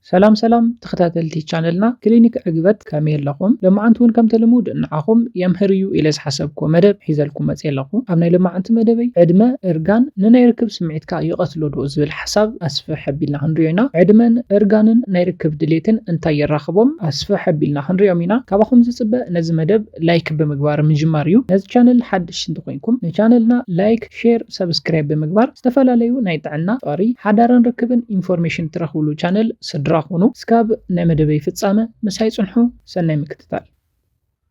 ሰላም ሰላም ተኸታተልቲ ቻነልና ክሊኒክ ዕግበት፣ ከመይ ኣለኹም? ለማዓንቲ እውን ከምቲ ልሙድ ንዓኹም የምህር እዩ ኢለ ዝሓሰብኩዎ መደብ ሒዘልኩም መፅየ ኣለኹ። ኣብ ናይ ለማዓንቲ መደበይ ዕድመ፣ እርጋን ንናይ ርክብ ስምዒትካ ይቐትሎ ዶ ዝብል ሓሳብ ኣስፍሕ ኣቢልና ክንሪኦ ኢና። ዕድመን እርጋንን ናይ ርክብ ድሌትን እንታይ የራኽቦም ኣስፍሕ ኣቢልና ክንሪኦም ኢና። ካባኹም ዝፅበ ነዚ መደብ ላይክ ብምግባር ምጅማር እዩ። ነዚ ቻነል ሓድሽ እንተኾይንኩም ንቻነልና ላይክ፣ ሼር፣ ሰብስክራይብ ብምግባር ዝተፈላለዩ ናይ ጥዕና፣ ፍቕሪ፣ ሓዳርን ርክብን ኢንፎርሜሽን ትረኽብሉ ቻነል ስድራ ኩኑ። እስካብ ናይ መደበይ ፍጻመ ምሳይ ጽንሑ። ሰናይ ምክትታል።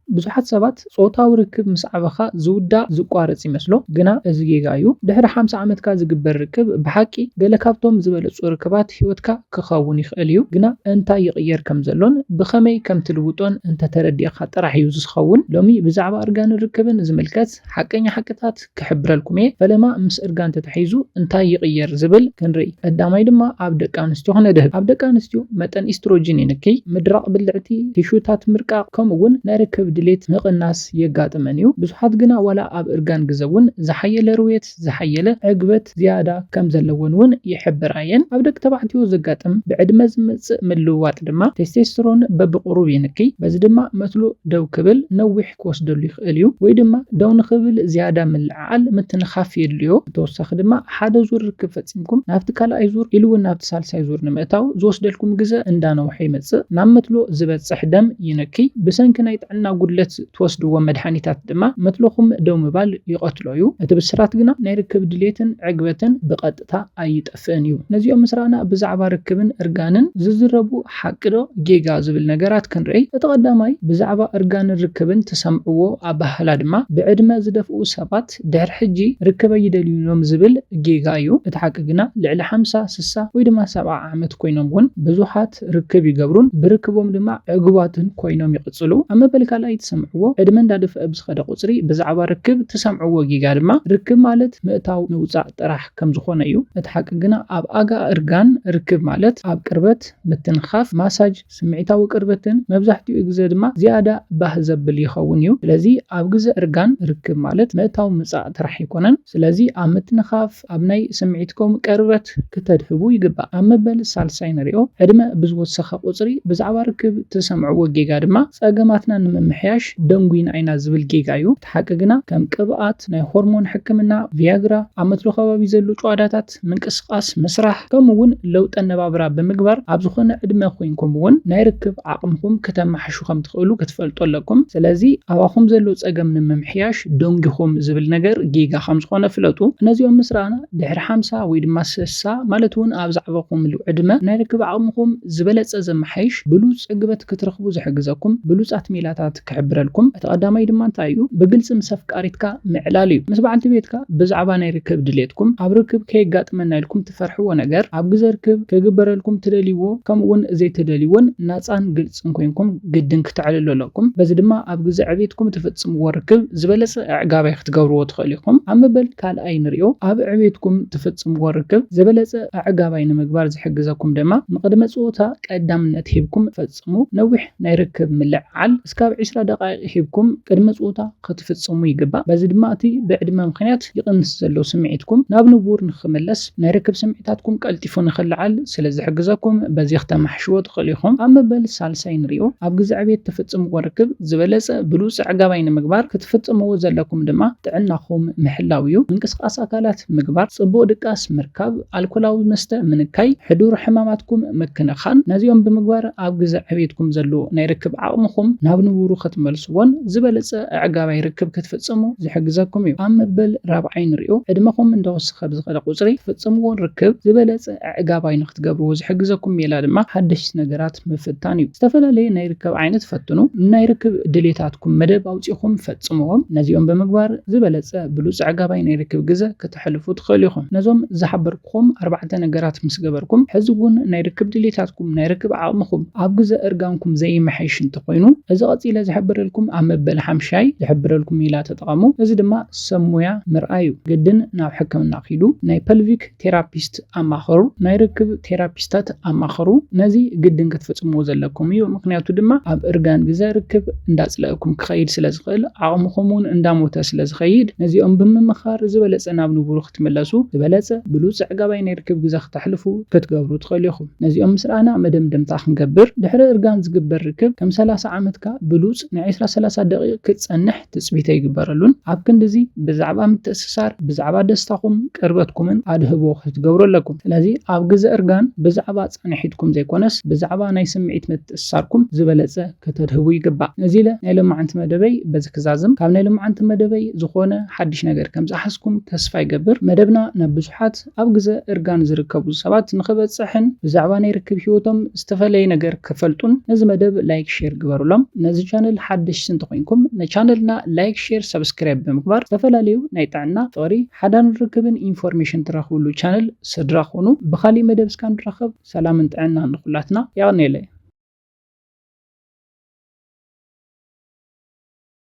ብዙሓት ሰባት ጾታዊ ርክብ ምስ ዓበኻ ዝውዳእ ዝቋረጽ ይመስሎ፣ ግና እዚ ጌጋ እዩ። ድሕሪ ሓምሳ ዓመትካ ዝግበር ርክብ ብሓቂ ገለ ካብቶም ዝበለጹ ርክባት ህይወትካ ክኸውን ይኽእል እዩ፣ ግና እንታይ ይቕየር ከም ዘሎን ብኸመይ ከም ትልውጦን እንተተረዲእኻ ጥራሕ እዩ ዝኸውን። ሎሚ ብዛዕባ እርጋንን ርክብን ዝምልከት ሓቀኛ ሓቅታት ክሕብረልኩም እየ። ፈለማ ምስ እርጋን ተታሒዙ እንታይ ይቕየር ዝብል ክንርኢ። ቀዳማይ ድማ ኣብ ደቂ ኣንስትዮ ክነድህብ። ኣብ ደቂ ኣንስትዮ መጠን ኢስትሮጅን ይንክይ፣ ምድራቕ ብልዕቲ፣ ቲሹታት ምርቃቕ፣ ከምኡ እውን ናይ ርክብ ድሌት ምቕናስ የጋጥመን እዩ። ብዙሓት ግና ዋላ ኣብ እርጋን ግዘ እውን ዝሓየለ ርውየት፣ ዝሓየለ ዕግበት ዝያዳ ከም ዘለወን እውን ይሕብራ እየን። ኣብ ደቂ ተባዕትዮ ዘጋጥም ብዕድመ ዝመጽእ ምልውዋጥ ድማ ቴስቴስትሮን በብቑሩብ ይንክይ። በዚ ድማ መትሎ ደው ክብል፣ ነዊሕ ክወስደሉ ይኽእል እዩ፣ ወይ ድማ ደው ንኽብል ዝያዳ ምልዕዓል ምትንኻፍ የድልዮ። ብተወሳኺ ድማ ሓደ ዙር ርክብ ፈጺምኩም ናብቲ ካልኣይ ዙር ኢሉ እውን ናብቲ ሳልሳይ ዙር ንምእታው ዝወስደልኩም ግዘ እንዳነውሐ ይመጽእ። ናብ መትሎ ዝበጽሕ ደም ይንክይ። ብሰንኪ ናይ ጥዕና ጉድለት ትወስድዎ መድሓኒታት ድማ መትሎኹም ደው ምባል ይቐትሎ እዩ። እቲ ብስራት ግና ናይ ርክብ ድሌትን ዕግበትን ብቐጥታ ኣይጠፍእን እዩ። ነዚኦም ምስ ረኣና ብዛዕባ ርክብን እርጋንን ዝዝረቡ ሓቂ ዶ ጌጋ ዝብል ነገራት ክንርኢ። እቲ ቀዳማይ ብዛዕባ እርጋንን ርክብን ትሰምዕዎ ኣባህላ ድማ ብዕድመ ዝደፍኡ ሰባት ድሕሪ ሕጂ ርክብ ኣይደልዩን እዮም ዝብል ጌጋ እዩ። እቲ ሓቂ ግና ልዕሊ ሓምሳ፣ ስሳ ወይ ድማ ሰብዓ ዓመት ኮይኖም እውን ብዙሓት ርክብ ይገብሩን ብርክቦም ድማ ዕጉባትን ኮይኖም ይቕጽሉ። ኣብ መበል ካልኣይ ትሰምዕዎ ዕድመ እንዳደፍአ ብዝኸደ ቁጽሪ ብዛዕባ ርክብ ትሰምዕዎ ጌጋ ድማ ርክብ ማለት ምእታው ምውጻእ ጥራሕ ከም ዝኾነ እዩ። እቲ ሓቂ ግና ኣብ ኣጋ እርጋን ርክብ ማለት ኣብ ቅርበት፣ ምትንኻፍ፣ ማሳጅ፣ ስምዒታዊ ቅርበትን መብዛሕትኡ ግዘ ድማ ዝያዳ ባህ ዘብል ይኸውን እዩ። ስለዚ ኣብ ግዘ እርጋን ርክብ ማለት ምእታው ምጻእ ጥራሕ ኣይኮነን። ስለዚ ኣብ ምትንኻፍ፣ ኣብ ናይ ስምዒትኩም ቅርበት ክተድህቡ ይግባእ። ኣብ መበል ሳልሳይ ንሪኦ፣ ዕድመ ብዝወሰኸ ቁጽሪ ብዛዕባ ርክብ ትሰምዕዎ ጌጋ ድማ ጸገማትና ንምምሕያሽ ደንጒና ኢና ዝብል ጌጋ እዩ። እቲ ሓቂ ግና ከም ቅብኣት፣ ናይ ሆርሞን ሕክምና፣ ቪያግራ፣ ኣብ መትሎ ከባቢ ዘሎ ጨዋዳታት፣ ምንቅስቓስ፣ ምስራሕ፣ ከምኡ እውን ለውጢ ኣነባብራ ብምግባር ኣብ ዝኾነ ዕድመ ኮይንኩም እውን ናይ ርክብ ዓቕምኹም ከተመሓሹ ከም ትኽእሉ ክትፈልጡ ኣለኩም። ስለዚ ኣባኹም ዘሎ ጸገም ንምምሕያሽ ደንጒኹም ዝብል ነገር ጌጋ ከም ዝኾነ ፍለጡ። ነዚኦም ምስ ረኣና ድሕሪ ሓምሳ ወይ ድማ ስሳ ማለት እውን ኣብ ዝዓበኹምሉ ዕድመ ናይ ርክብ ዓቕምኹም ዝበለጸ ዘመሓይሽ ብሉጽ ዕግበት ክትረኽቡ ዝሕግዘኩም ብሉጻት ሜላታት ክሕብረልኩም። እቲ ቀዳማይ ድማ እንታይ እዩ? ብግልጺ ምስ ኣፍቃሪትካ ምዕላል እዩ። ምስ በዓልቲ ቤትካ ብዛዕባ ናይ ርክብ ድሌትኩም፣ ኣብ ርክብ ከየጋጥመና ኢልኩም ትፈርሕዎ ነገር፣ ኣብ ግዘ ርክብ ክግበረልኩም ትደልይዎ ከምኡ እውን ዘይትደልይዎን ናጻን ግልጽን ኮይንኩም ግድን ክተዕልሉ ኣለኩም። በዚ ድማ ኣብ ግዘ ዕቤትኩም ትፍጽምዎ ርክብ ዝበለጸ ኣዕጋባይ ክትገብርዎ ትኽእሉ ኢኹም። ኣብ መበል ካልኣይ ንሪኦ፣ ኣብ ዕቤትኩም ትፍጽምዎ ርክብ ዝበለጸ ኣዕጋባይ ንምግባር ዝሕግዘኩም ድማ ንቅድመ ጾታ ቀዳምነት ሂብኩም ፈጽሙ። ነዊሕ ናይ ርክብ ምልዕዓል እስካብ ዕስራ ደቃይቕ ሂብኩም ቅድመ ጾታ ክትፍጽሙ ይግባእ። በዚ ድማ እቲ ብዕድመ ምኽንያት ይቕንስ ዘሎ ስምዒትኩም ናብ ንቡር ንኽምለስ፣ ናይ ርክብ ስምዒታትኩም ቀልጢፉ ንኽልዓል ስለ ዝሕግዘኩም በዚ ክተማሕሽዎ ትኽእሉ ኢኹም። ኣብ መበል ሳልሳይ ንሪኦ፣ ኣብ ግዜ ዕቤት ትፍጽምዎ ርክብ ዝበለጸ ብሉጽ ኣዕጋባይ ንምግባር ክትፍጽምዎ ዘለኩም ድማ ጥዕናኹም ምሕላው እዩ። ምንቅስቓስ ኣካላት ምግባር፣ ጽቡቕ ድቃስ ምርካብ፣ ኣልኮላዊ መስተ ምንካይ፣ ሕዱር ሕማማትኩም ምክንኻን፣ ነዚኦም ብምግባር ኣብ ግዜ ዕቤትኩም ዘሎ ናይ ርክብ ዓቕምኹም ናብ ንቡሩ ክትመልስዎን ዝበለጸ ኣዕጋባይ ርክብ ክትፍጽሙ ዝሕግዘኩም እዩ። ኣብ መበል ራብዓይ ንሪኦ፣ ዕድመኹም እንዳወሰኸ ብዝኸደ ቁጽሪ ትፍጽምዎ ርክብ ዝበለጸ ኣዕጋባይ ንክትገብርዎ ዝሕግዘኩም ሜላ ድማ ሓደሽቲ ነገራት ምፍታን እዩ። ዝተፈላለየ ናይ ርክብ ዓይነት ፈትኑ። ናይ ርክብ ድሌታትኩም መደብ ኣውጺኹም ፈጽምዎም። ነዚኦም ብምግባር ዝበለጸ ብሉጽ ኣዕጋባይ ናይ ርክብ ግዘ ከተሕልፉ ትኽእሉ ኢኹም። ነዞም ዝሓበርኩኹም ኣርባዕተ ነገራት ምስ ገበርኩም፣ ሕዚ እውን ናይ ርክብ ድሌታትኩም፣ ናይ ርክብ ዓቕምኹም ኣብ ግዘ እርጋንኩም ዘይመሓይሽ እንተኾይኑ፣ እዚ ቀጺለ ዝሕብሮ ዝሕብረልኩም ኣብ መበል ሓምሻይ ዝሕብረልኩም ሜላ ተጠቐሙ። እዚ ድማ ሰብ ሞያ ምርኣይ እዩ። ግድን ናብ ሕክምና ኪዱ፣ ናይ ፐልቪክ ቴራፒስት ኣማኸሩ፣ ናይ ርክብ ቴራፒስታት ኣማኸሩ። ነዚ ግድን ክትፍጽምዎ ዘለኩም እዩ። ምኽንያቱ ድማ ኣብ እርጋን ግዘ ርክብ እንዳጽለእኩም ክኸይድ ስለ ዝኽእል፣ ዓቕምኹም እውን እንዳሞተ ስለ ዝኸይድ፣ ነዚኦም ብምምኻር ዝበለጸ ናብ ንቡሩ ክትምለሱ፣ ዝበለጸ ብሉጽ ኣዕጋባይ ናይ ርክብ ግዘ ክተሕልፉ ክትገብሩ ትኽእሉ ኢኹም። ነዚኦም ምስ ረኣና መደምደምታ ክንገብር፣ ድሕሪ እርጋን ዝግበር ርክብ ከም ሰላሳ ዓመትካ ብሉጽ ንዒስራ ሰላሳ ደቂቕ ክትጸንሕ ትጽቢት ኣይግበረሉን። ኣብ ክንድዚ ብዛዕባ ምትእስሳር፣ ብዛዕባ ደስታኹም፣ ቅርበትኩምን ኣድህቦ ክትገብሩ ኣለኩም። ስለዚ ኣብ ግዘ እርጋን ብዛዕባ ጻንሒትኩም ዘይኮነስ ብዛዕባ ናይ ስምዒት ምትእስሳርኩም ዝበለጸ ከተድህቡ ይግባእ። ነዚ ኢለ ናይ ሎማዓንቲ መደበይ በዚ ክዛዝም። ካብ ናይ ሎማዓንቲ መደበይ ዝኾነ ሓድሽ ነገር ከም ዝሓዝኩም ተስፋ ይገብር። መደብና ናብ ብዙሓት ኣብ ግዘ እርጋን ዝርከቡ ሰባት ንኽበጽሕን ብዛዕባ ናይ ርክብ ህይወቶም ዝተፈለየ ነገር ክፈልጡን ነዚ መደብ ላይክ፣ ሼር ግበሩሎም። ነዚ ቻነል ሓደሽቲ እንተኾይንኩም ንቻነልና ላይክ፣ ሼር፣ ሰብስክራይብ ብምግባር ዝተፈላለዩ ናይ ጥዕና፣ ፍቕሪ፣ ሓዳን ርክብን ኢንፎርሜሽን ትረኽብሉ ቻነል ስድራ ኩኑ። ብኻሊእ መደብ እስካ ንራኸብ። ሰላምን ጥዕናን ንኹላትና። የቐንየለይ።